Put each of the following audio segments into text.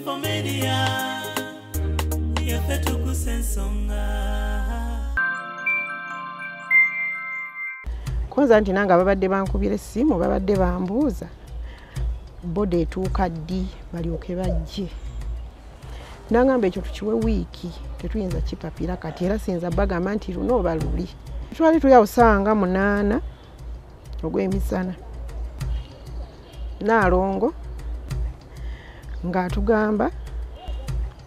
SB4 Media, yaffe tukusa ensonga. Kwanza nti nanga babadde bankubira essimu, babadde bambuuza body etuuka ddi balyoke bajje. Nangamba ekyo tukiwe wiiki, tetuyinza kipapira kati, era siyinza bagamba nti luno oba luli. Twali tuli awo ssaawa nga 8 ogw'emisana, Naalongo ng'atugamba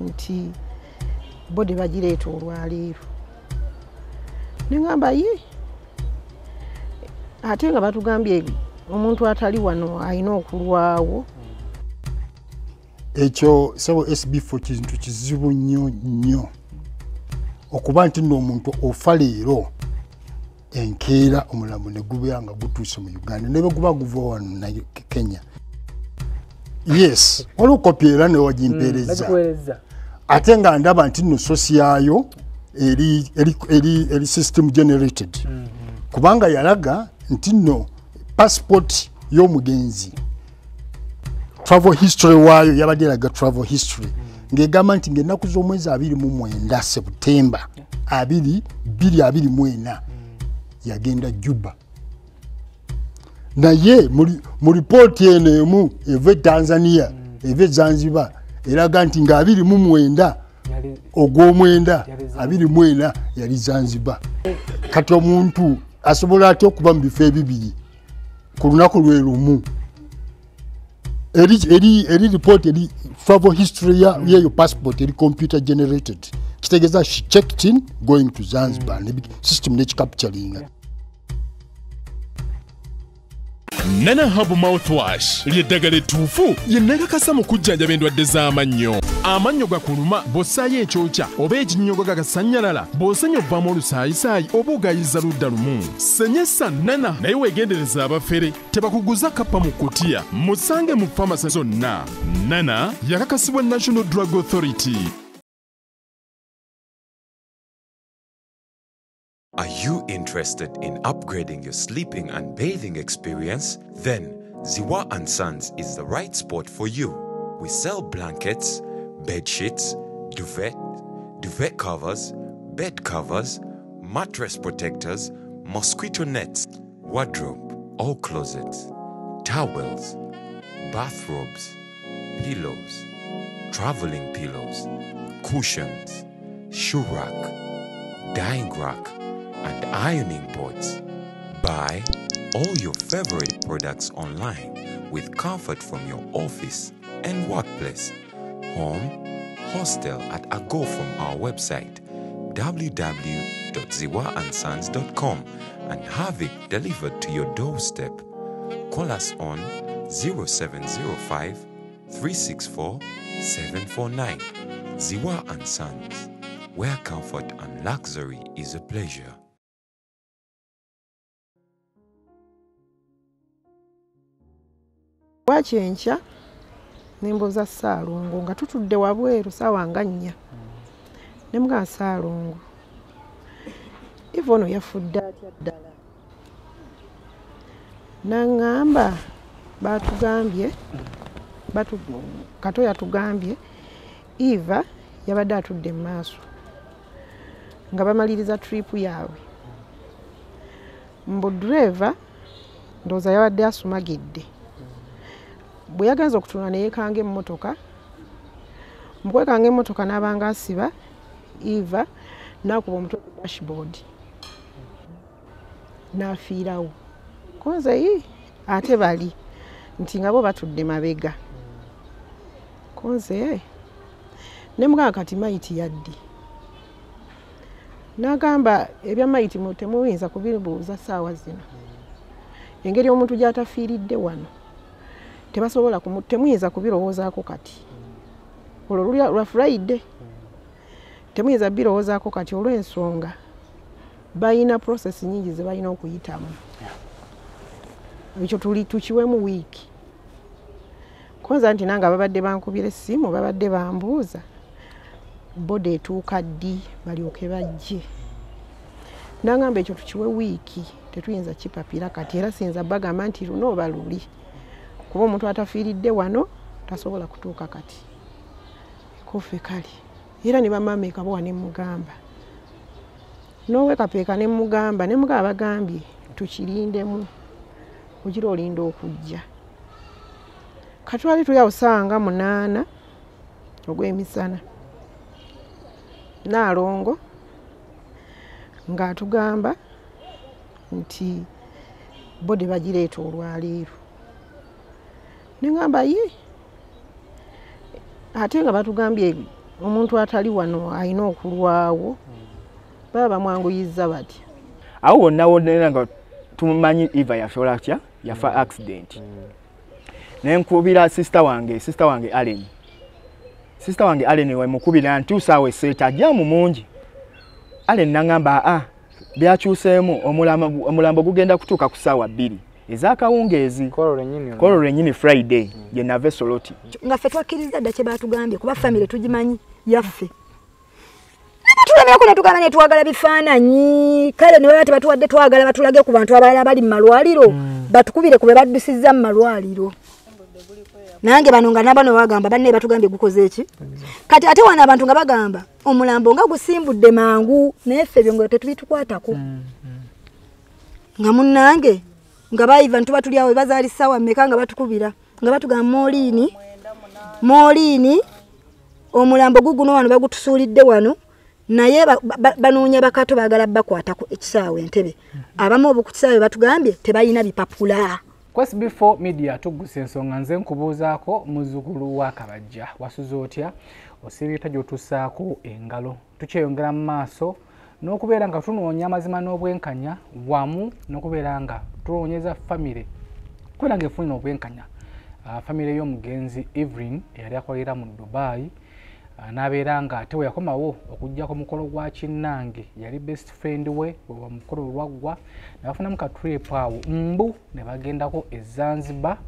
nti body bagireeta olwaleero. Ne ŋŋamba ye, ate nga batugambye omuntu atali wano alina okulwawo. Ekyo ssebo SB4 kintu kizibu nnyo nnyo, okuba nti nno omuntu ofa leero enkeera omulambo ne gubeera nga gutuuse mu Uganda, ne bwe guba guva wano na Kenya. Yes, waliwo kopi era ne wagimpeereza, ate nga ndaba nti nno sosi yaayo eri system generated, kubanga yalaga nti nno passport y'omugenzi travel history waayo yabadde eraga travel history ng'egamba nti ng'ennaku z'omwezi 29 September 2024 yagenda Juba. Naye mu ripooti eno emu eva e Tanzania, eva e Zanzibar, eraga nti nga 29 ogw'omwenda 24 yali Zanzibar. Kati omuntu asobola atya okuba mu bifo ebibiri ku lunaku lwe lumu? Eri report eri travel history yeyo passport eri computer generated, kitegeeza she checked in going to Zanzibar, system nekicapturinga. Nana Herbal Mouthwash lyeddagala ettuufu lye mu kujjanjaba endwadde z'amannyo. Amannyo gakuluma bw'ossaayo ekyokya oba ekinnyogo gagasannyalala, bw'osenya ovaamu olusaayisaayi oba ogayiza ludda lumu. Senyesa Nana, naye weegendereza abafere tebakuguza kappa mu kutiya. Musange mu famasi zonna. Nana yakakasibwa National Drug Authority. Are you interested in upgrading your sleeping and bathing experience? Then Ziwa & Sons is the right spot for you. We sell blankets, bed sheets, duvet, duvet covers, bed covers, mattress protectors, mosquito nets, wardrobe or closets, towels, bathrobes, pillows, traveling pillows, cushions, shoe rack, dyeing rack, and ironing boards. Buy all your favorite products online with comfort from your office and workplace, home, hostel at a go from our website www.ziwaandsons.com and have it delivered to your doorstep. Call us on 0705 364 749. Ziwa and Sons, where comfort and luxury is a pleasure. Bwakyenkya ne mbuuza Ssaalongo nga tutudde wabweru ssaawa nga 4. Ne mugamba Ssaalongo, Eva ono yafudde atya ddala? N'aŋŋamba baatugambye, Kato yatugambye Eva yabadde atudde mu maaso nga bamaliriza trip yaabwe. Mbu ddereeva ndowooza yabadde asumagidde. Bwe yagenze okutunula ne yeekanga emmotoka, mu kwekanga emmotoka n'abanga asiba Eva n'akuba omutwe ku dashboard n'afiirawo. Konze yi ate bali nti nga bo batudde mabega. Konze ne mugamba kati mayiti yaddi. N'agamba ebya mayiti temuyinza kubibuuza ssaawa zino. Engeri omuntu gy'atafiiridde wano tebasobola temuyinza kubirowoozaako kati. Olwo lwa Friday. Temuyinza birowoozaako kati olw'ensonga balina process nnyingi ze balina okuyitamu. Ekyo tukiwemu wiiki. Kwanza nti nanga babadde bankubira essimu, babadde bambuuza body etuuka ddi balyoke bajje. Nangamba ekyo tukiwe wiiki, tetuyinza kipapira kati, era siyinza bagamba nti luno oba luli, kuba omuntu atafiiridde wano tasobola kutuuka kati. Kofe kale era ne bamaama ekabowa ne mugamba n'owekapeeka ne mugamba bagambye tukirindemu ogira olinda okujja. Katwali tuli awo ssaawa nga 8 ogw'emisana, Naalongo ng'atugamba nti body bagireeta olwaleero. Ne ŋŋamba ye ate nga batugambye omuntu atali wano alina okulwawo, baba bamwanguyizza batya. Awo wonna wonna nga tumumanyi Eva yafa atya, yafa accident. Nenkubira sister wange Allen. Sister wange Allen wemukubira ntuusa awo esseeta jaamu mungi. Allen n'aŋŋamba byakyuseemu omulambo gugenda kutuuka ku ssaawa 2 ez'akawungeezi. Kolo lwennyini Friday gye nava e Soroti. Nga ffe twakkiriza dda kye baatugambye kuba famire tugimanyi yaffe. Tulemerako ne tugamba ne twagala bifaananyi, kale ne baba tebatuwadde twagala batulage ku bantu abalala bali mu malwaliro, batukubire ku be baddusizza mu malwaliro. Nange bano nga nabano bagamba banne batugambye gukoze eki. Kati ate wano abantu nga bagamba omulambo nga gusimbudde mangu naye ffe ebyo nga tetubitukwatako. Nga munnange nga bayiva ntuba tuli awo bazaali ssaawa mmeka nga batukubira nga batugamba Mooliini omulambo guguno wano bagutusuulidde wano naye banoonya bakato baagala bakwatako ekisaawe Entebbe. Abamu obo ku kisaawe batugambye tebalina bipapula. Quest Before Media tugguse ensonga nze nkubuuzaako muzzukulu wa Kabajja wasuze otya osiibye gy'otusaako engalo. Tukyeyongera mu maaso n'okubeera nga tunoonya amazima n'obwenkanya wamu n'okubeera nga tunoonyeza famire kubeera nga efuna obwenkanya. Famire y'omugenzi Evelyn eyali akolera mu Dubai n'abeera nga ate we yakomawo okujja ku mukolo gwa kinnange yali best friend we bwe mukolo olwaggwa ne bafunamu ka trip awo mbu ne bagendako e Zanzibar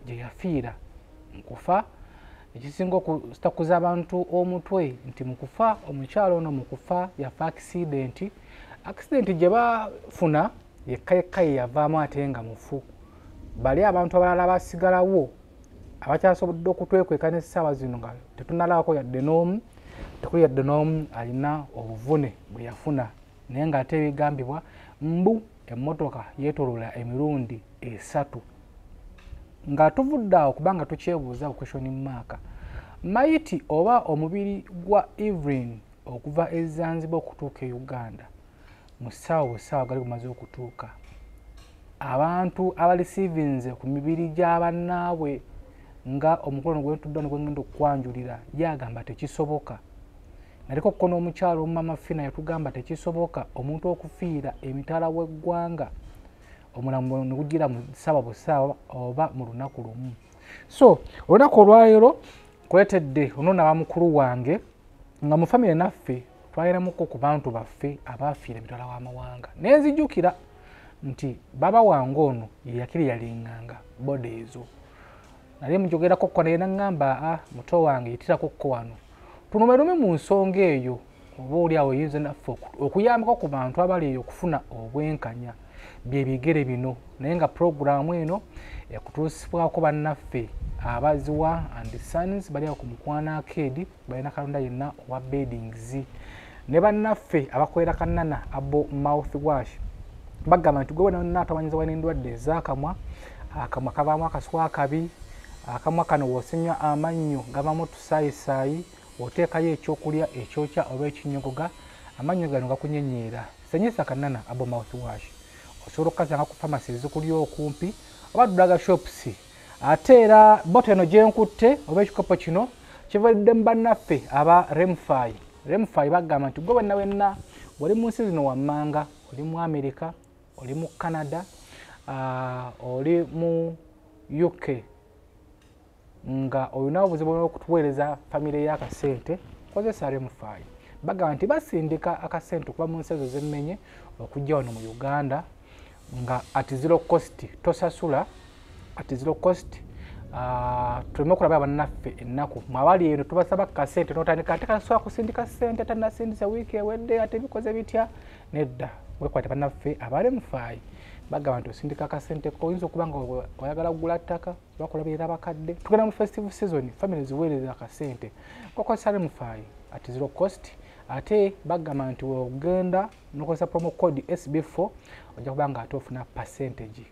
gye yafiira mu kufa. Ekisinga okutakuza abantu omutwe nti mu kufa omukyalo ono mu kufa yafa accident gye bafuna yekka yekka ye yavaamu ate nga mufu. Bali abantu abalala basigalawo abakyasobodde okutwekweka n'essaawa zino nga tetunnalabako yadde n'omu, tekuli yadde n'omu alina obuvune bwe yafuna, naye ng'ate ebigambibwa mbu emmotoka yeetoloola emirundi 3. Nga tuvudde awo kubanga tukyebuuza question mark, mayiti oba omubiri gwa Evelyn okuva e Zanzibar okutuuka e Uganda mu ssaawa busaawa gali gumaze okutuuka, abantu abalisiivinze ku mibiri gya bannaabwe nga omukolo gwentudde ono gwengenda okukwanjulira yagamba tekisoboka. Naliko ko n'omukyalo omumama Fina yatugamba tekisoboka omuntu okufiira emitala w'eggwanga omulambo ne gugira mu ssaawa busaawa oba mu lunaku lumu. So olunaku olwaleero nkuleetedde onoonaba mukulu wange nga mu famire naffe twaliramuko ku bantu baffe abaafiira emitala w'amawanga. Naye nzijjukira nti baba wange ono ye yakiriyalinganga boda ezo. Nali mujogerako ko naye naŋŋamba muto wange yitirako ko wano tunumerume mu nsonga eyo oba oli awo eyinza naffe okuyambako ku bantu abali eyo okufuna obwenkanya bye bigere bino. Naye nga puroguraamu eno ekutuusibwako bannaffe abaziwa and Sons bali awo ku Mukwano Arcade balina kalonda yenna owa beddings ne bannaffe abakolera Kanana abo mouthwash bagamba nti gwe wonna atawanyizibwa n'endwadde ez'akamwa, akamwa kavaamu akaswa akabi, akamwa kano w'osimya amannyo gavaamu otusaayisaayi, oteekayo ekyokulya ekyokya oba ekinyogoga, amannyo gano gakunyenyeera. Senyesa Kanana abo mouthwash osobola okukasanga ku pharmacy ezikuli okumpi oba drug shops. Ate era boto eno gye nkutte oba ekikopo kino kivudde mu bannaffe aba Remfi. Remfi bagamba nti gwe wenna wenna oli mu nsi zino wammanga, oli mu America, oli mu Canada, oli mu UK nga olina obuzibu n'okutuweereza famire y'akasente, kozesa Remfi. Bagamba nti basindika akasente okuva mu nsi ezo zemmenye okujja wano mu Uganda nga at zero cost, tosasula at zero cost. Tuleme okulaba bannaffe ennaku mwabali eno tubasaba kasente n'otandika ate kasobola kusindika ssente tannasindisa wiiki ewedde ate bikoze bitya, nedda. Wekwate bannaffe abale mufaayi bagamba nti osindika akasente ko oyinza okuba nga oyagala kugula ttaka bakulabirira abakadde. Tugenda mu festive season, family ziweereza akasente kokozesa Remufy at zero cost. Ate bagamba nti ogenda nokozesa promo code SB4 ojja kuba nga ate ofuna percentage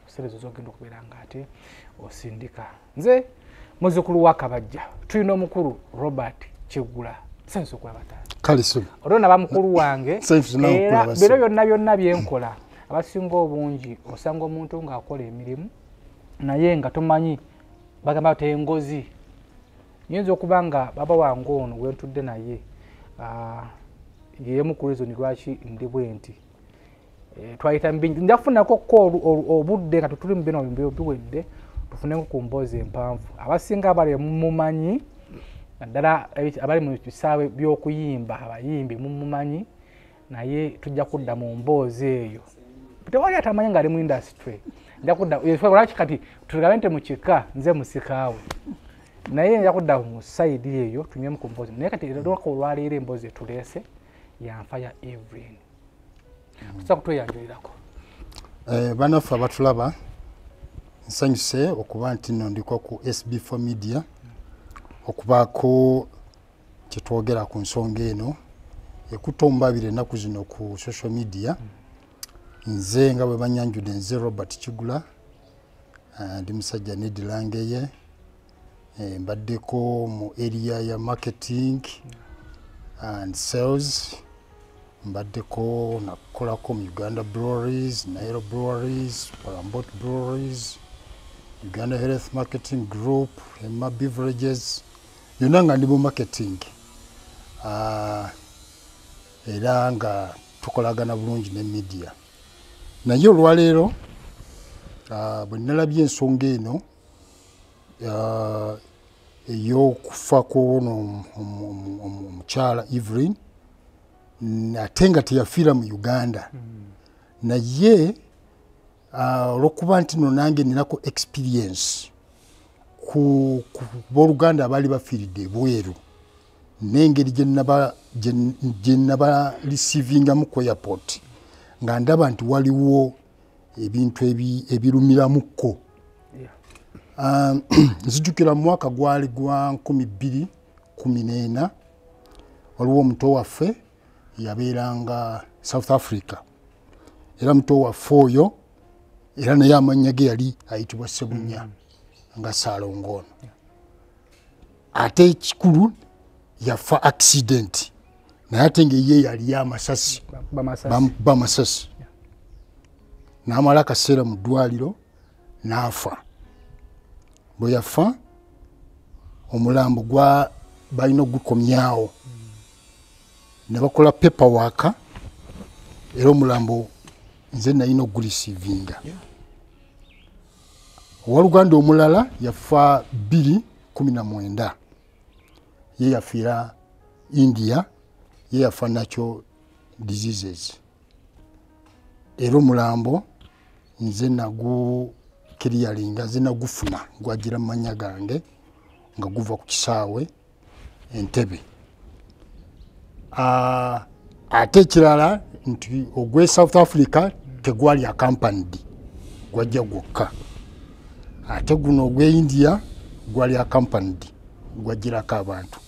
kuserezo zogenda okubeera nga ate osindika. Nze muzzukulu wa Kabajja, tulina omukulu Robert Kigula. Sense okulaba olwo naba mukulu wange era biro byonna byonna byenkola abasinga obungi osanga omuntu ng'akola emirimu naye nga tomanyi bagamba nti engozi. Nyinza okuba nga baba wange ono wentudde naye yemu ku reason lwaki ndi bwe nti twayita mbingi. Nja kufunako ko obudde nga tutuli mu bino biwedde tufuneko ku mboozi empanvu. Abasinga abali mumumanyi naddala abali mu bisaawe by'okuyimba abayimbi mumumanyi, naye tujja kudda mu mboozi eyo. Tewali atamanyi ng'ali mu industry. Nja kudda lwaki kati tugabe nti mu kika nze musikaawe, naye nja kudda mu sayidi eyo tunywemu ku mboozi. Naye kati olunaku olwaleero emboozi etuleese yanfa ya Evelyn. Tusobola kutweyanjulirako. Bannaffe abatulaba, nsanyuse okuba nti nno ndiko ku SB4 Media okubaako kyetwogera ku nsonga eno ekutta omubabiri ennaku zino ku social media. Nze nga bwe banyanjudde, nze Robert Kigula, ndi musajja nedirangeye, mbaddeko mu area ya marketing and sales, mbaddeko nakolako mu Uganda Breweries, Nile Breweries, Parambot Breweries, Uganda Health Marketing Group, Emma Beverages, yonna nga ndi mu marketing. Era nga tukolagana bulungi ne media. Naye olwaleero bwe nalabye ensonga eno ey'okufa kw'ono omukyala Evelyn, ate nga teyafiira mu Uganda, naye olw'okuba nti no nange ninako experience ku booluganda abaali bafiiridde ebweru n'engeri gye naba receivingamu ku airport, nga ndaba nti waliwo ebintu ebirumiramuko. Nzijukira mu mwaka gwali gwa 2014 waliwo omuto waffe yabeeranga South Africa, era muto waffe oyo era naye amannya ge yali ayitibwa Ssebunya nga Ssaalongo ono. Ate ekikulu yafa accident, naye ate ng'eye yali amasasi bamasasi, n'amala akaseera mu ddwaliro n'afa. Bwe yafa omulambo gwa balina ogukomyawo ne bakola paperwork, era omulambo nze nalina ogulisiivinga. Owaluganda omulala yafa 2019, ye yafiira India, ye yafa nakyo diseases, era omulambo nze nagukiriyalinga, nze nagufuna gwagira mu mannya gange nga guva ku kisaawe Entebbe. Ate ekirala nti ogwe South Africa tegwali accompanied, gwajja gwokka. Ate guno ogwe India gwali accompanied, gwajjirako abantu.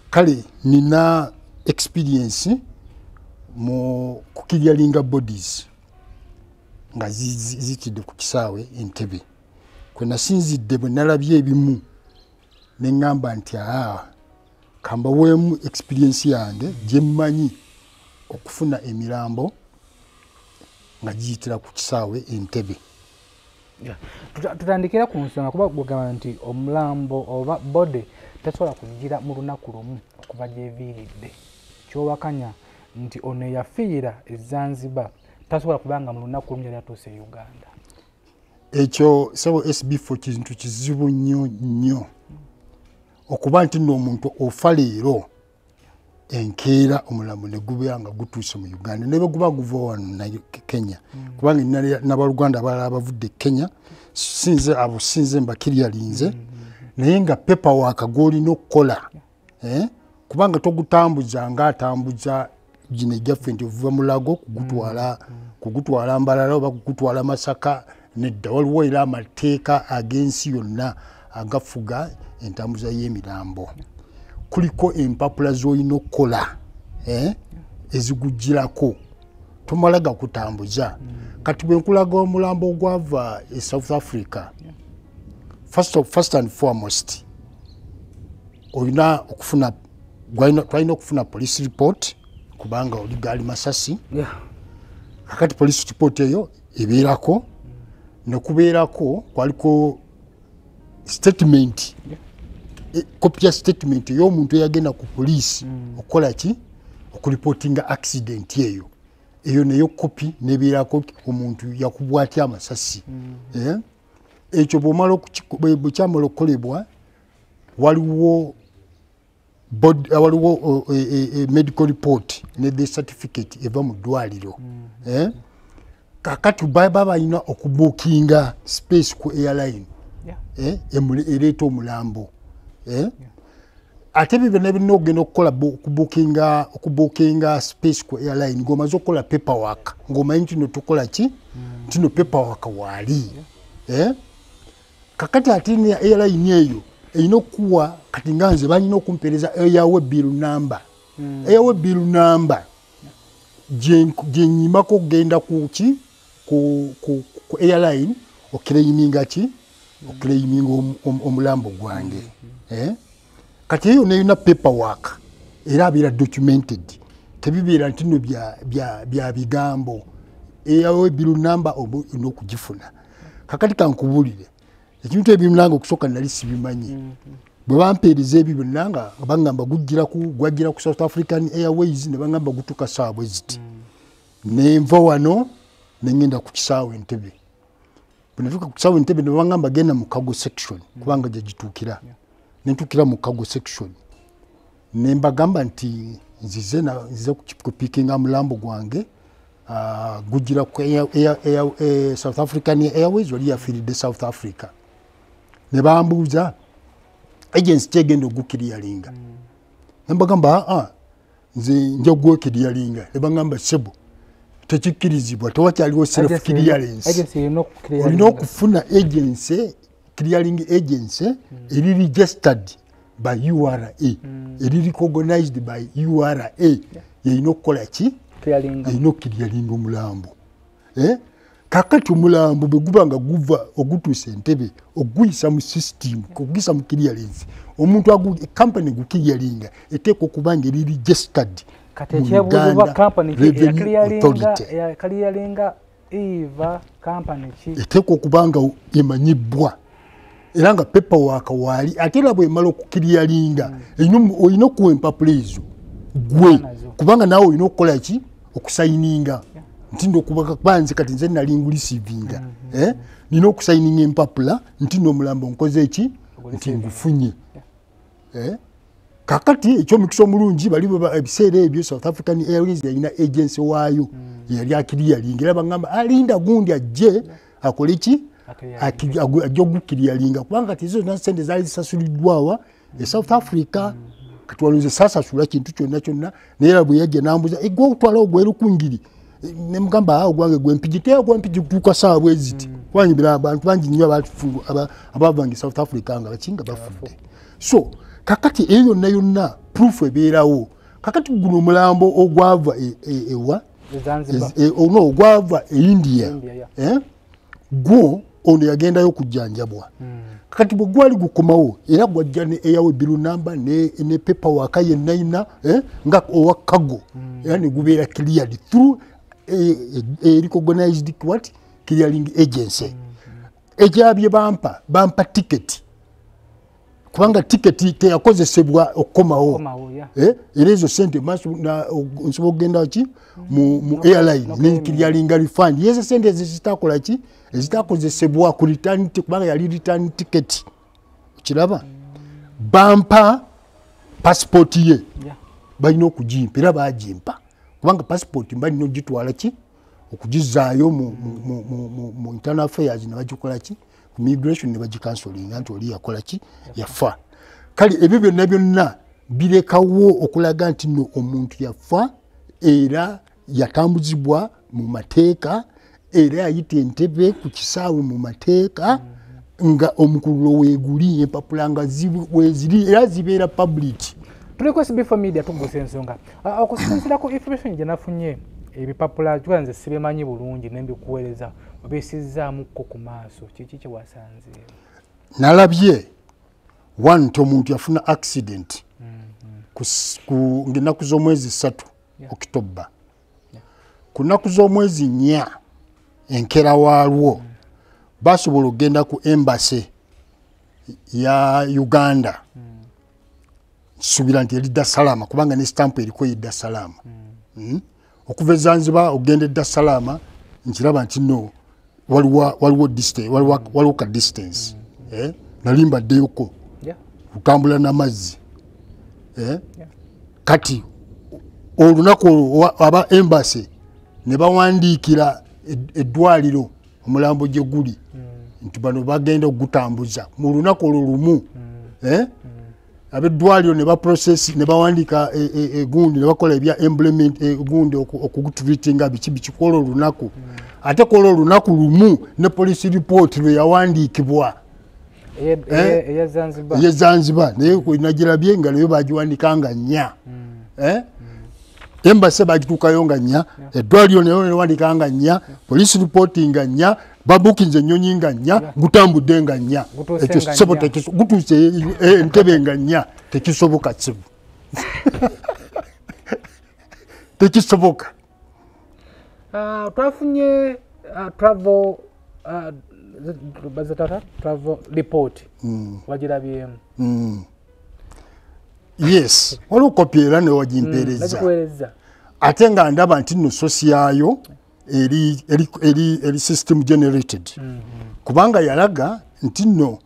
Kale nina experience mu kukiryalinga bodies nga zitidde ku kisaawe Entebbe. Kwe nasinzidde bwe nalabye ebimu ne ŋŋamba nti kambaweemu experience yange gye mmanyi okufuna emirambo nga giyitira ku kisaawe Entebbe. Tutandikira ku nsonga kuba gugamba nti omulambo oba body tesobola kugira mu lunaku lumu okuva gyeviiridde. Kyowakanya nti ono eyafiira e Zanzibar tasobola kubanga mu lunaku lumu yali atuuse e Uganda. Ekyo sebo SB4 kintu kizibu nnyo nnyo okuba nti nno omuntu ofa leero enkeera omulambo ne gubeera nga gutuuse mu Uganda, ne bwe guba guva wano na Kenya, kubanga n'abaluganda abalala abavudde Kenya sinze abo sinze mbakiryalinze, naye nga paperwork gw'olina okukola, kubanga togutambuza ng'atambuza gino egyaffe nti ovuva Mulago kugutwala Mbalala oba kugutwala Masaka. Nedda, waliwo era amateeka ag'ensi yonna agafuga entambuza y'emirambo. Kuliko empapula z'olina okukola ezigugirako, tomala gakutambuza. Kati bwe nkulaga omulambo ogwava e South Africa, first and foremost olina okufuna, twalina okufuna police report, kubanga oli gaali masasi. Kakati police report eyo ebeerako, nekubeerako kwaliko statement, copy ya statement ey'omuntu eyagenda ku poliisi okukola ki, okureportinga accident eyo. Eyo nayo kopi nebeerako omuntu yakubwa atya amasasi. Ekyo bwekyamala okukolebwa, waliwo medical report ne the certificate eva mu ddwaliro. Kakati baba balina okubuukinga space ku airline ereeta omulambo. Ate ebyo byonna birina okugenda okukola okubuukinga space ku airline ng'omaze okukola paperwork, ng'omanyi nti no tukola ki, nti no paperwork waali. Kakati ate ne airline eyo erina okuwa, kati nga nze balina okumpeereza airway bill number. Airway bill number gye nnyimako okugenda ku ki, ku airline oclaiminga ki, oclaiminga omulambo gwange. Kati eyo neyina paperwork era abeera documented, tebibeera nti nno bya bigambo. Airway bill number oba olina okugifuna. Kakati kankubulire ekintu ebimu nange okusooka nali sibimanyi. Bwe bampeereza ebyo byonna nga baŋŋamba gwajjira ku South African Airways, ne baŋŋamba gutuuka ssaawa bwe ziti. Nenva wano ne ŋŋenda ku kisaawe Entebbe. Bwe natuuka ku kisaawe Entebbe ne baŋŋamba genda mu cargo section, kubanga gye gituukira. Ne ntuukira mu cargo section ne mbagamba nti nzize kupickinga mulambo gwange, gujira ku South African Airways, wali yafiiridde South Africa. Ne bambuuza agency kyegenda oguclearinga. Nembagamba aa, nze nja gweclearinga. Ne bagamba sebo tekikkirizibwa, tewakyaliwo self clearance, olina okufuna agency, clearing agency eri registered by URA, eri recognized by URA, yerina okukola ki, erina okuclearinga omulambo. Kakati omulambo bwe guba nga guva ogutuusa Entebbe, oguyisa mu system, oguyisa mu clearance, omuntu company guclearinga eteekwa okuba nga eri registered kati ekyebuuzibwa, company eyaclearinga eva company ki? Eteekwa okuba nga emanyibwa era nga paperwork waali. Ate era bwemala okuclearinga, olina okuwa empapula ezo gwe, kubanga naawe olina okukola ki, okusigninga nti ndokuba nze kati nze nali ngureceivinga, nina okusigninga empapula nti n'omulambo nkoze eki, nti ngufunye. Kakati ekyomukisa omulungi, bali ebiseera ebyo South African Airways yalina agency waayo yali aclearinga, era bagamba alinda gundi ajje akole ki, ajja oguclearinga, kubanga kati ezo zonna sente zaali zisasuliddwawa e South Africa. Kati wano nze saasasula kintu kyonna kyonna, naye era bwe yajja nambuza egwe okutwala ogwerukungiri, nemugamba awo gwange gwempigi te gwempigi kutuuka saawa bwe ziti, kubanga abantu bangi nnyo abavanga e South Africa nga bakinga bafudde. So kakati eyo yonna yonna proof ebeerawo. Kakati guno omulambo ogwava ewa ono ogwava e India, gwo ono yagendayo okujjanjabwa. Kakati bwe gwali gukomawo era gwajja ne airway bill number ne paperwork yenna nga owa cargo, era ne gubeera cleared through a recognized what, clearing agency. Ekyabye bampa ticket, kubanga tiketi teyakozesebwa okukomawo. Era ezo sente nsobola okugenda ki mu airline nenclearinga refund yezo sente ezitakola ki, ezitakozesebwa ku return, kubanga yali return ticket. Kiraba bampa passport ye, balina okugimpa, era bagimpa, kubanga passport mba nina ogitwala ki, okugizaayo mu internal affairs ne bagikola ki, ku migration ne bagicancelinga nti oli yakola ki, yafa. Kale ebyo byonna byonna birekawo okulaga nti no omuntu yafa Era yatambuzibwa mu mateeka, era yayita Entebbe ku kisaawe mu mateeka, nga omukululo weeguli, empapula nga weeziri, era zibeera public. Tuli ku SB4 Media, tugusa ensonga. Okusinziira ku information gye nafunye, ebipapula juga nze sibimanyi bulungi, ne mbikuweereza, obisizzaamuko ku maaso, kiki kye wasanzeewo? Nalabye one, nti omuntu yafuna accident ng'ennaku z'omwezi 3 Okitoba. Ku nnaku z'omwezi 4 enkera waalwo, basobola okugenda ku embassy ya Uganda. Nsuubira nti eri Dar es Salaam, kubanga ne stamp eriko ye Dar es Salaam. Okuva e Zanzibar okugenda e Dar es Salaam, nkiraba nti no waliwo distance, waliwo ka distance. Nali mbaddeyoko kutambula n'amazzi. Kati olunaku olwo aba embassy ne bawandiikira eddwaliro omulambo gye guli nti bano bagenda okugutambuza mu lunaku olwo lumu. Ab'eddwaliro ne baprocess, ne bawandiika egundi, ne bakola ebya emblement, egundi okugutreatinga biki biki kwolwo olunaku. Ate kwolwo olunaku lumu ne police report lwe yawandiikibwa Eya Zanzibar. Eya Zanzibar naye nagirabye nga nayo bagiwandika nga 4. Embassy bagituukayo nga 4, eddwaliro nayo newandika nga 4, police report nga 4, babukinze ennyonyi nga 4, gutambudde nga 4. Gutuuse Ekyo nga ssebo 4. Gutuuse Entebbe nga 4, tekisoboka ssebo. Tekisoboka. Twafunye travel, bazitata travel report. Wagirabyemu? Yes, waliwo kopi era ne wagimpeereza. Nagikuweereza. Ate nga ndaba nti nno source yaayo eri system generated. Kubanga yalaga nti nno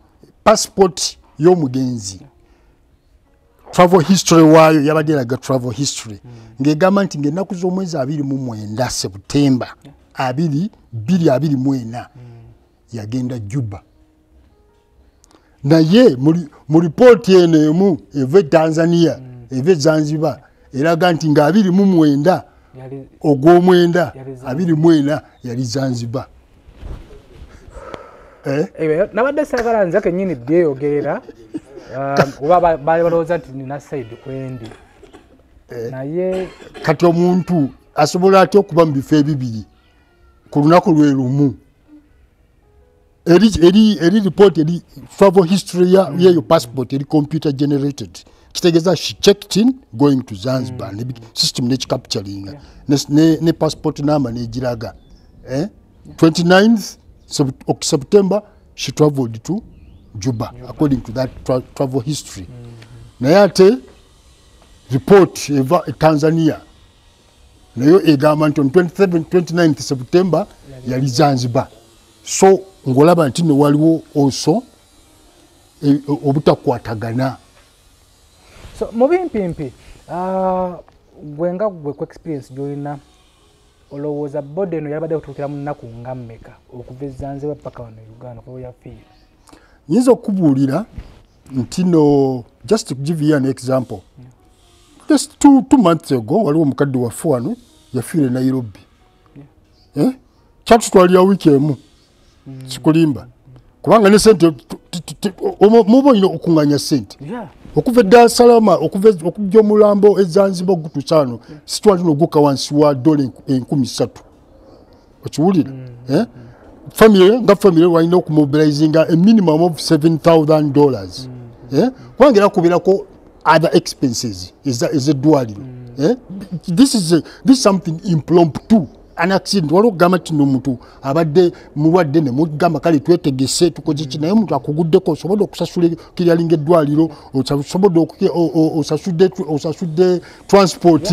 passport y'omugenzi, travel history waayo yabadde eraga travel history ng'egamba nti ng'ennaku z'omwezi 29 September 2024 yagenda Juba. Naye mu ripooti eno emu eva e Tanzania, eva e Zanzibar, eraga nti nga 29 ogw'omwenda Yali Zanzibar. 24 yali Zanzibar. Nabadde saagala nze kennyini byeyogerera, oba baali balowooza nti nina side kwendi. Naye Kati omuntu asobola atya okuba mu bifo ebibiri ku lunaku lwe lumu? Eri report eri travel history ya yeyo passport eri computer generated, kitegeeza she checked in going to Zanzibar, ne system nekicapturinga ne passport number negiraga. 29th September she traveled to Juba, according to that travel history. Naye ate report eva e Tanzania nayo egamba nti on 27, 29th September yali Zanzibar. So ng'olaba nti no waliwo also obutakwatagana. So mu bimpimpi, gwe nga gwe ku experience gy'olina, olowooza body eno yabadde kutuukira mu nnaku nga mmeka okuva e Zanzibar paka wano e Uganda kuba yafiira? Nyinza okubuulira nti no, just to give you an example, just 2 months ago waliwo omukadde waffe wano yafiira e Nairobi. Kyatutwalira wiiki emu, sikulimba, kubanga ne sente muba olina okuŋŋanya sente okuva e Dar es Salaam, okujja omulambo e Zanzibar ogutuusa wano, sitwali noguka wansi wa dola 3,000. Okiwulira? Family nga family walina okumobilizinga a minimum of $7000, kubanga era kubeerako other expenses ez'eddwaliro. This is something impromptu, an accident. Waliwo okugamba nti omuntu abadde mulwadde ne mugamba kale twetegese tukoze ki, naye omuntu akuguddeko, osobodde okusasula kiryalinga eddwaliro, osobodde osasudde transport,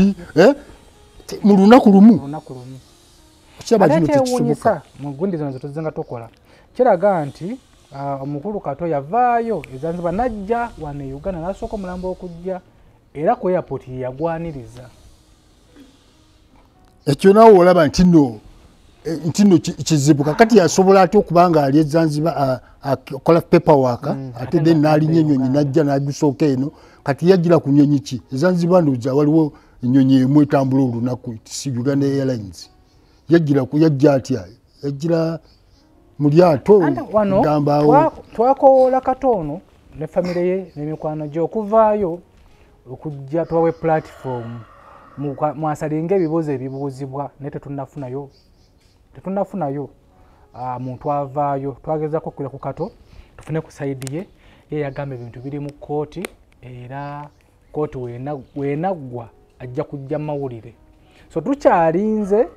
mu lunaku lumu. Olunaku lumu. Kiraba Ate kino tekisoboka. Ekyewuunyisa mu gundi zino zetuzenga tukola kiraga nti omukulu Kato yavaayo e Zanzibar n'ajja wano e Uganda n'asooka omulambo okujja, era ku airport ye yagwaniriza. Ekyo naawe olaba nti no kizibu. Kakati yasobola atya okuba nga ali e Zanzibar akola paperwork, ate then n'alinnya ennyonyi n'ajja n'agusooka eno? Kati yajjira ku nnyonyi ki? E Zanzibar ndowooza waliwo Ennyonyi emu etambula olunaku, si Uganda Airlines. Yajjira ku yajja atya? Yajjira mu lyato. Wano gamba twakowoola katono ne famire ye n'emikwano gye okuvaayo okujja tubawe platform mwasalinga ebibuuzo ebibuuzibwa, naye tetunnafunayo muntu avaayo. Twagezaako okukwira ku Kato tufune ku sayidi ye, ye yagamba ebintu biri mu kkooti, era kkooti wenaggwa ajja kujja mawulire. So tukyalinze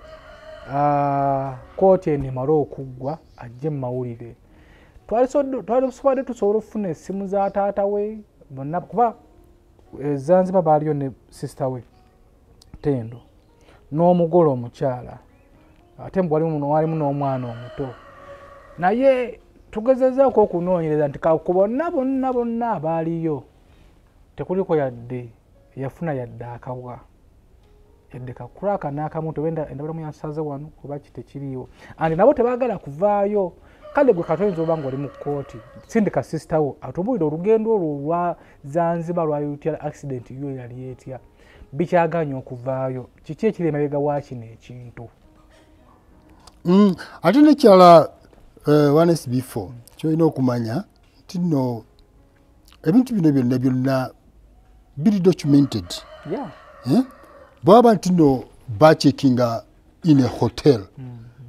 kkooti eno emale okuggwa ajje mu mawulire. Twalisobodde tusobola okufuna essimu za taata we bonna, kuba Zanzibar baaliyo ne sister we Tendo n'omugole omukyala, ate mbu walimu n'omwana omuto. Naye tugezezaako okunoonyereza nti ku bonna bonna bonna abaaliyo tekuliko yadde yafuna yadde akabwa, yadde kakuraka n'akamu, oba endabiramu yansaze wano oba ki tekiriiwo. And nabo tebaagala kuvaayo. Kale gwe Kato oyinza oba ng'oli mu kkooti, sindika sister wo atubuulire olugendo olwo olwa Zanzibar lwali lutya, accident yo yali etya, bikyaganye okuvaayo, kiki ekiri emabega wa kino ekintu? Ate nekyala 1SB4 kyolina okumanya nti nno ebintu bino byonna byonna biri documented. Bwaba nti nno bacheckinga in a hotel,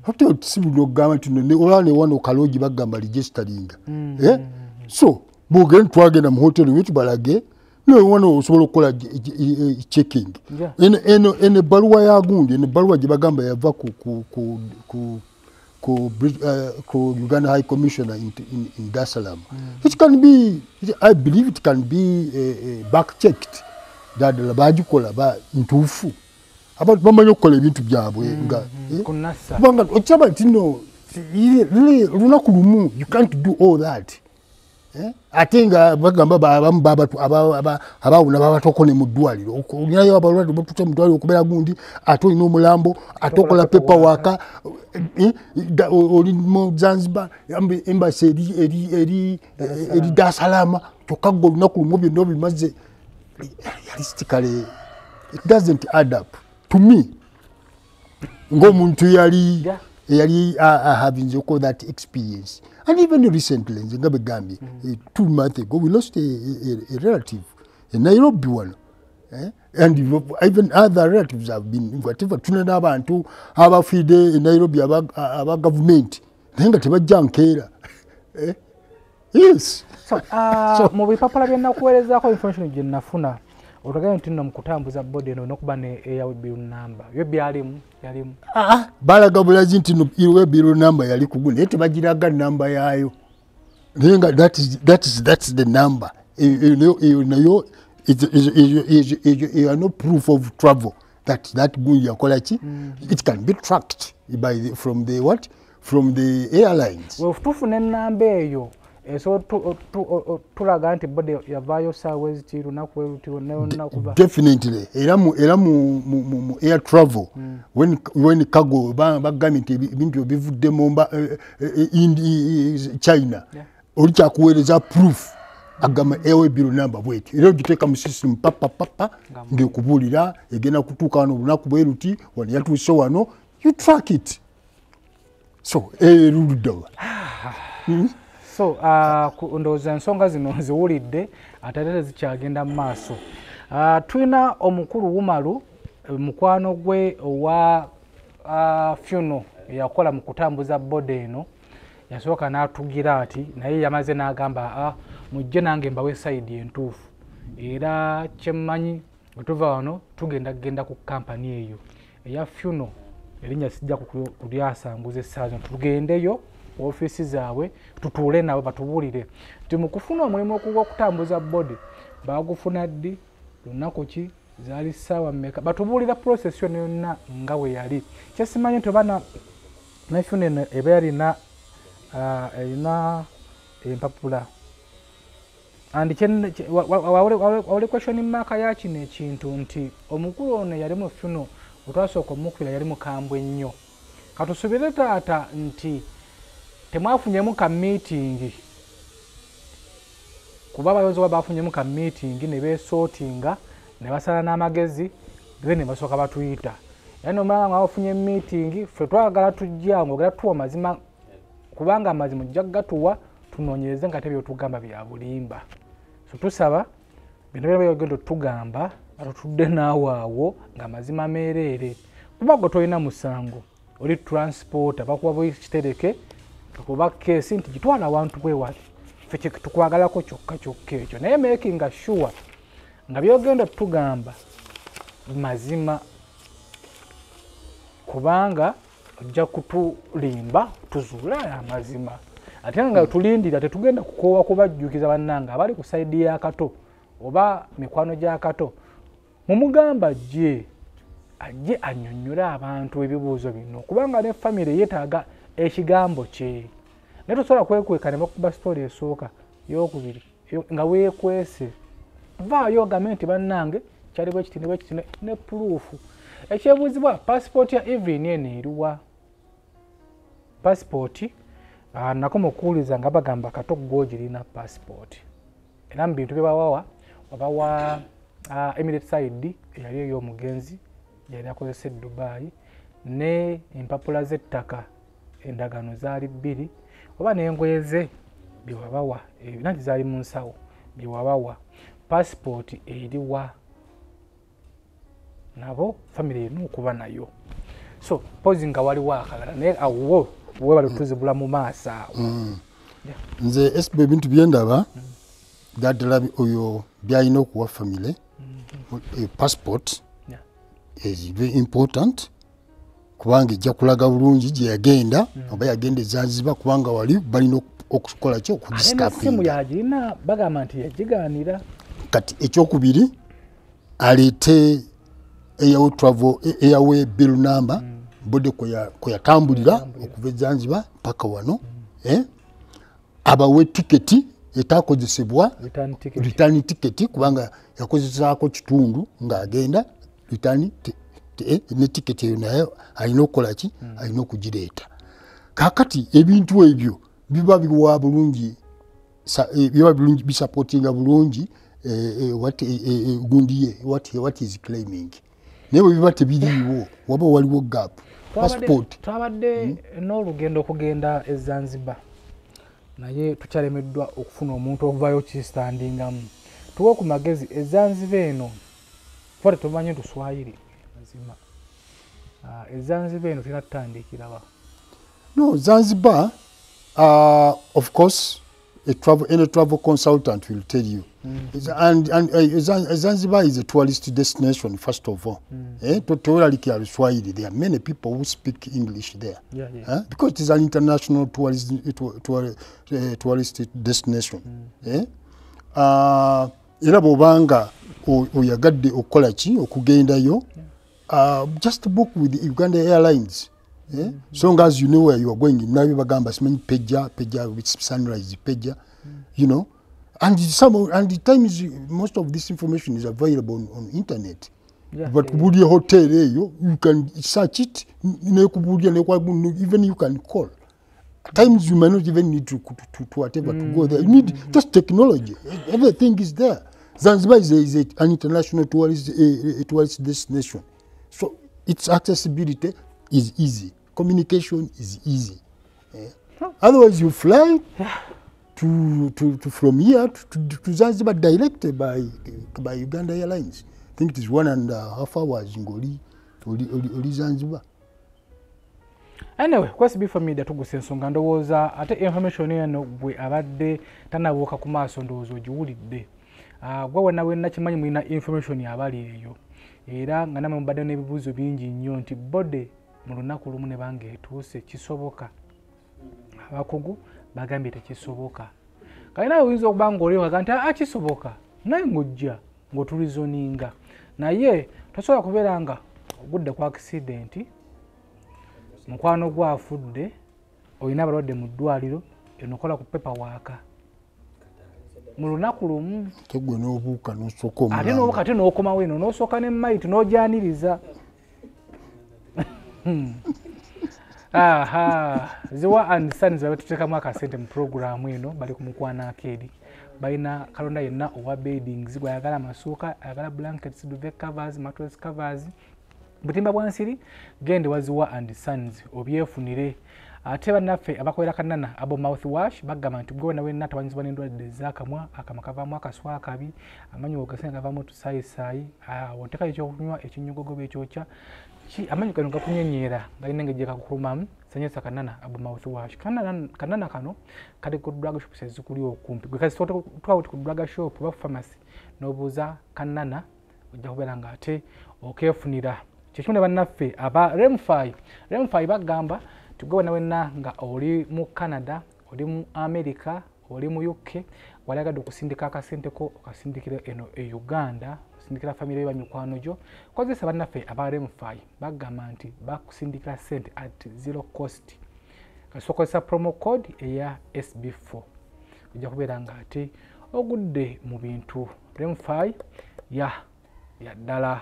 hotel si buno okugamba nti nno olaba ne wano ka lodge bagamba registeringa. So bwogenda twagenda mu hotel yo tubalage wano osobola okukola checking. Eno ebbaluwa ya gundi, eno ebbaluwa gye bagamba yava ku Uganda High Commissioner in Dar es Salaam. It can be, I believe it can be back checked. Ddala bagikola ba ntuufu. Abantu bamanyi okukola ebintu byabwe nga kunassa. Kubanga okiraba nti no really lunaku lumu you can't do all that. Ate nga bagamba abamu abawuna babatoko ne mu ddwaliro, olinayo abalwadde batute mu ddwaliro okubeera gundi, ate olina omulambo, ate okola paperwork, oli mu Zanzibar embassy eri Dar es Salaam, kyokka gwe olunaku lumu byonna obimaze. Realistically it doesn't add up to me ng'omuntu yali eyali having that experience. And even recently, nze nga begambye, 2 months ago we lost a relative in Nairobi wano. And even other relatives have been whatever. Tulina n'abantu abafiidde e Nairobi aba gavumenti, naye nga tebajja nkeera. Yes. So, mu bipapula bye nakuweerezaako information gye nafuna otugambye nti nno mu kutambuza body eno n'okuba ne airway number yo byalimu yalimu. Balaga bulazi nti no airway number yali kugu, naye tebagiraga namba yaayo, naye nga that's the number. Eyo nayo eyo no proof of travel that gundi yakola ki. It can be tracked from the what, from the airlines. We tufuna ennamba eyo esobola tulaga nti body yavaayo saawa eziti, lunaku weruti, lunaku. Definitely. Era mu air travel, when cargo bagambye nti ebintu bivudde mu China, oli kyakuweereza proof agamba airway bill number bweti, era ogiteeka mu system papapapa ng'ekubuulira egenda kutuuka wano olunaku bwe luti, wano yatuuse wano, you track it. So eruddawa? So ndowooza ensonga zino nziwulidde, ate ate zikyagenda mu maaso. Tulina omukulu Wumalu, mukwano gwe owa funeral eyakola mu kutambuza body eno, yasooka n'atugira ati naye yamaze n'agamba, mujje nange mbawe side entuufu. Era kyemmanyi bwe tuva wano tugenda kugenda ku kampani eyo eya funeral, erinnya sijja kulyasanguza essaawa zino, tugendeyo ofiisi zaabwe tutuule nabo batubuulire nti mu kufuna omulimu ogw'okutambuza body baagufuna ddi, lunaku ki, zaali ssaawa mmeka, batubuulira process yonna yonna nga bwe yali. Kyesimanyi nti oba ne funeral eno eba yalina erina empapula. And wawule question mark ya kino ekintu nti omukulu ono yali mu funeral otwasooka omukubira yali mukambwe nnyo. Katusubire taata nti temwafunyemu ka meeting, kuba abayonzi oba bafunyemu ka meeting ne beesootinga ne basala n'amagezi. Then basooka batuyita era nomala nga bafunye meeting, ffe twagala tujja ng'ogera tuwa mazima, kubanga amazima ojja gatuwa tunoonyereze nga te byotugamba bya bulimba. So tusaba bino byonna byogenda otugamba atutudde naawe awo nga mazima meereere, kuba gwe tolina musango, oli transporter, bakuwa bwe kitereke kuba keesi nti gitwala awantu bwe wali, ffe kye tukwagalako kyokka kyokka ekyo, naye making sure nga byogenda otugamba mazima, kubanga ojja kutulimba tuzuule amazima. Ate nga tulindira tetugenda kukoowa kubajjukiza bannange abali ku sayidi ya Kato oba mikwano gya Kato, mumugamba ajje annyonnyole abantu ebibuuzo bino, kubanga ne famire yeetaaga ekigambo kye. Naye tosobola kwekweka ne bakuba sitori esooka eyokubiri nga weekwese, vaayo ogambe nti bannange kyali bwe kiti ne bwe kiti ne puruufu. Ekyebuuzibwa pasipooti ya Evelyn eno eriwa? Pasipooti nakoma okuwuliza nga bagamba Kato gw'ogirina pasipooti, era mu bintu bye bawawa wabawa Emirates ID eyali ey'omugenzi yali akozesa e Dubai, ne empapula z'ettaka endagaano zaali 2, oba n'engoye ze bye wabawa nanti zaali mu nsawo bye wabawa. Pasipooti eriwa? Nabo famire erina okuba nayo. So pozi nga waliwo akalala, naye awo webale tuzibula mu maaso awo. Nze SB ebintu byendaba gaddala oyo byalina okuwa famire, passport is very important, kubanga ejja kulaga bulungi gye yagenda, oba yagenda e Zanzibar, kubanga wali balina okukola ki, okugistampinga. Essimu yagirina, bagamba nti yagigaanira. Kati ekyokubiri aleete airway travel, airway bill number, bode kwe yatambulira okuva e Zanzibar paka wano, abawe tiketi etakozesebwa, return ticket, kubanga yakozesaako kitundu ng'agenda, return ne ticket eyo naye alina okukola ki, alina okugireeta. Kaakati ebintu ebyo biba biwa bulungi, biba bulungi, bisupportinga bulungi gundi ye what is claiming. Naye bwe biba tebiriiwo waba waliwo gap. Passport twabadde n'olugendo okugenda e Zanzibar, naye tukyalemeddwa okufuna omuntu okuvayo kistandingamu. Tuwe ku magezi e Zanzibar eno, kuba tetumanyi Luswayiri mazima. E Zanzibar eno tulina tutandikira wa? No, Zanzibar, of course, any travel consultant will tell you. And Zanzibar is a tourist destination, first of all. There are many people who speak English there. Yeah, yeah. Because it is an international tourist destination. Era bw'obanga oyagadde okukola ki, okugendayo, just book with Uganda Airlines. So long as you know where you are going, now bagamba simanyi Peja, with Sunrise Peja, you know. And the times most of this information is available on internet. Yeah, but yeah. Hotel, you can search it, even you can call. At times you may not even need to whatever to go there. You need just technology. Everything is there. Zanzibar is an international tourist destination. So its accessibility is easy. Communication is easy. Yeah. Otherwise you fly to from here to Zanzibar directly by Uganda Airlines. I think it is 1.5 hours in Oli Zanzibar. Anyway, kwesi before media tuguse ensonga ndowooza ate information eno gwe abadde tanabuuka ku maaso ndowooza ogiwulidde. Gwe wenna wenna kimanyi mulina information abali eyo, era nga namwe mubadde n'ebibuuzo bingi nnyo nti bode mu lunaku lumu ne banga etuuse kisoboka. Abakugu bagambye tekisoboka. Kale nawe oyinza okuba ng'oli nti kisoboka, naye ng'ojja ng'otulizoninga, naye tosobola kubeera nga ogudde ku accident, mukwano gwo afudde, olina abalwadde mu ddwaliro, eno okola ku paperwork mu lunaku lumu. Ate gwe n'obuuka n'osooka omulamba. Ate n'obuuka ate n'okomawo eno n'osooka ne mayiti n'ogyaniriza. Aha, Ziwa and Sons babe tuteekamu akasente mu puroguraamu eno, bali ku Mukwano Arcade. Balina kalonda yenna owa beddings, gwayagala amasuuka, ayagala blankets, duvet covers, mattress covers, butimba bwa nsiri, gende Waziwa and Sons obyefunire. Ate bannaffe abakolera Kanana Herbal mouthwash bagamba nti gwe nawe natawanyizibwa n'endwadde ez'akamwa, akamwa kavaamu akaswa akabi, amannyo ogasenga gavaamu otusaayisaayi, otekayo ekyokunywa ekinyogogoba ekyokya, amannyo gano gakunyenyeera galina engeri gye gakukulumamu. Senyesa Kanana Herbal mouthwash. Kanana kano kali ku drug shops ezikuli okumpi. Gwe kasita otwala ku drug shop oba pharmacy n'obuuza Kanana, ojja kubeera ng'ate okeefunira. Kyekimu ne bannaffe aba Remfi. Remfi bagamba nti gwe wenna nga oli mu Canada, oli mu America, oli mu UK, waliagadde okusindika akasente ko okasindikira eno e Uganda, osindikira famire yo, mikwano gyo, kozesa bannaffe aba Remfi. Bagamba nti bakusindikira sente at zero cost. Kasita okozesa promo code eya SB4, ojja kubeera nga ate ogudde mu bintu. Remfi ya ddala.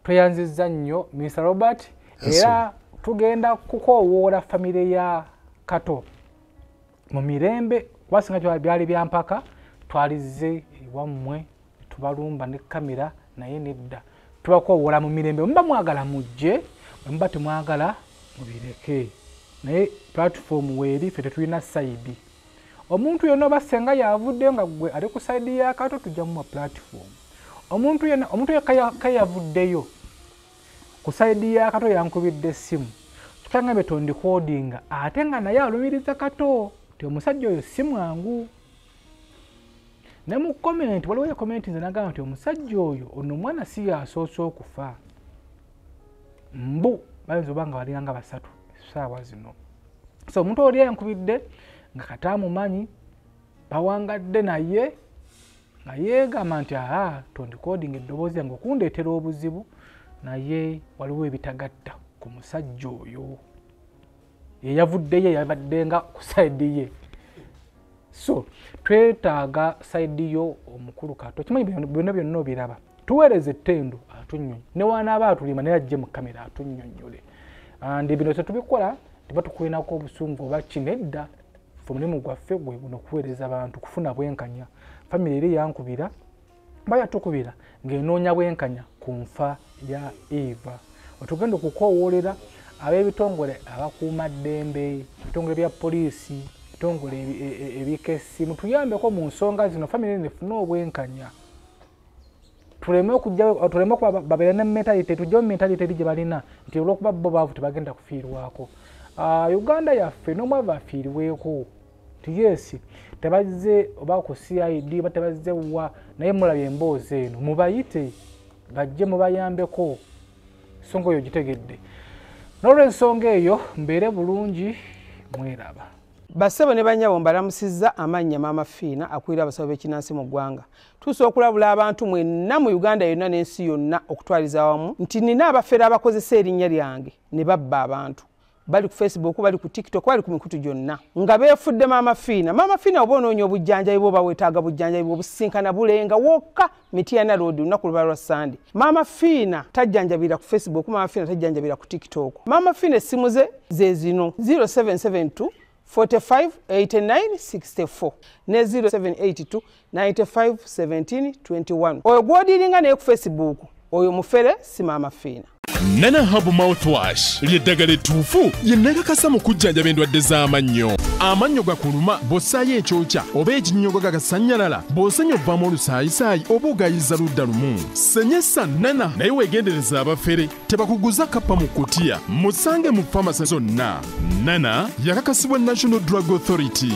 Tweyanzizza nnyo Mr Robert, era tugenda kukoowoola famire ya Kato mu mirembe, kuba singa byali byampaka twalizze ewammwe tubalumba ne kamera, naye nedda, tubakoowoola mu mirembe. Muba mwagala mujje, bwe muba temwagala mubireke, naye platform weeri, ffe tetulina side. Omuntu yenna oba senga yavuddeyo nga gwe ali ku side ya Kato, tujja mumuwa platform. Omuntu yenna, omuntu yekka yavuddeyo ku side ya Kato yankubidde essimu, tukangambe tondikodinga, ate nga naye alumiriza Kato nti omusajja oyo si mwangu. Ne mu comment waliwo ya comment nze nagamba nti omusajja oyo ono omwana si yasoose okufa, mbu bayinza oba nga balina nga basatu essaawa zino. So omuntu oli yankubidde nga Kato amumanyi, bawangadde naye, nga yeegamba nti aa tondikodinga eddoboozi yange okundeetera obuzibu, naye waliwo ebitagatta ku musajja oyo yeyavuddeyo, yabadde nga ku side ye. So twetaaga side yo omukulu Kato, kimanyi byonna byonna obiraba, tuweereze ettendo atunnyonnyole, ne wanaaba atulima naye ajje mu kamera atunnyonnyole. And bino tetubikola teba tukulinako obusungu oba ki, nedda, ffe omulimu gwaffe gwe guno, kuweereza abantu kufuna bwenkanya. Famire eri yankubira, bayatukubira ng'enoonya bwenkanya ku nfa ya Eva. Otugenda okukowoolera ab'ebitongole abakuumaddembe, ebitongole bya poliisi, ebitongole ebikessi, mutuyambeko mu nsonga zino, famire eno efune obwenkanya. Tuleme okuba babeere ne mentality, tujje mu mentality eri gye balina nti olw'okuba bo baavu tebagenda kufiirwako. Uganda yaffe n'omwavu afiirweko. Nti yes, tebazze oba ku CID oba tebazze wa, naye mulabye emboozi eno, mubayite bajje mubayambeko. Ensonga eyo gitegedde. N'olw'ensonga eyo mbeere bulungi, mweraba. Bassebo ne bannyabo, mbalamusizza amannya Maama Fiina, akulira abasawo b'ekinnansi mu ggwanga. Tuusa okulabula abantu mwenna mu Uganda yonna n'ensi yonna okutwaliza awamu nti nina abafere abakozesa erinnya lyange ne babba abantu. Bali ku Facebook, bali ku TikTok, bali ku mikutu gyonna nga beefudde Maama Fiina. Maama Fiina oba onoonya obujjanjabi bw'oba weetaaga bujjanjabi obusinkana Bulenga wokka, Mityana Road, olunaku luba lwa Sande. Maama Fiina tajjanjabira ku Facebook, Maama Fiina tajjanjabira ku TikTok. Maama Fiina essimu ze ze zino: 0772 45 89 64 ne 0782 95 17 21. Oyo gw'odiringa naye ku Facebook oyo mufere, si Maama Fiina. Nana Herbal mouthwash ly'eddagala ettuufu lye nakakasa mu kujjanjaba endwadde z'amannyo. Amannyo gakuluma bw'ossaayo ekyokya oba ekinnyogo gagasannyalala, bw'osenya ovaamu olusaayisaayi oba ogayiza ludda lumu. Senyesa Nana, naye weegendereza abafere tebakuguza kappa mu kutiya. Musange mu famasi zonna. Nana yakakasibwa National Drug Authority.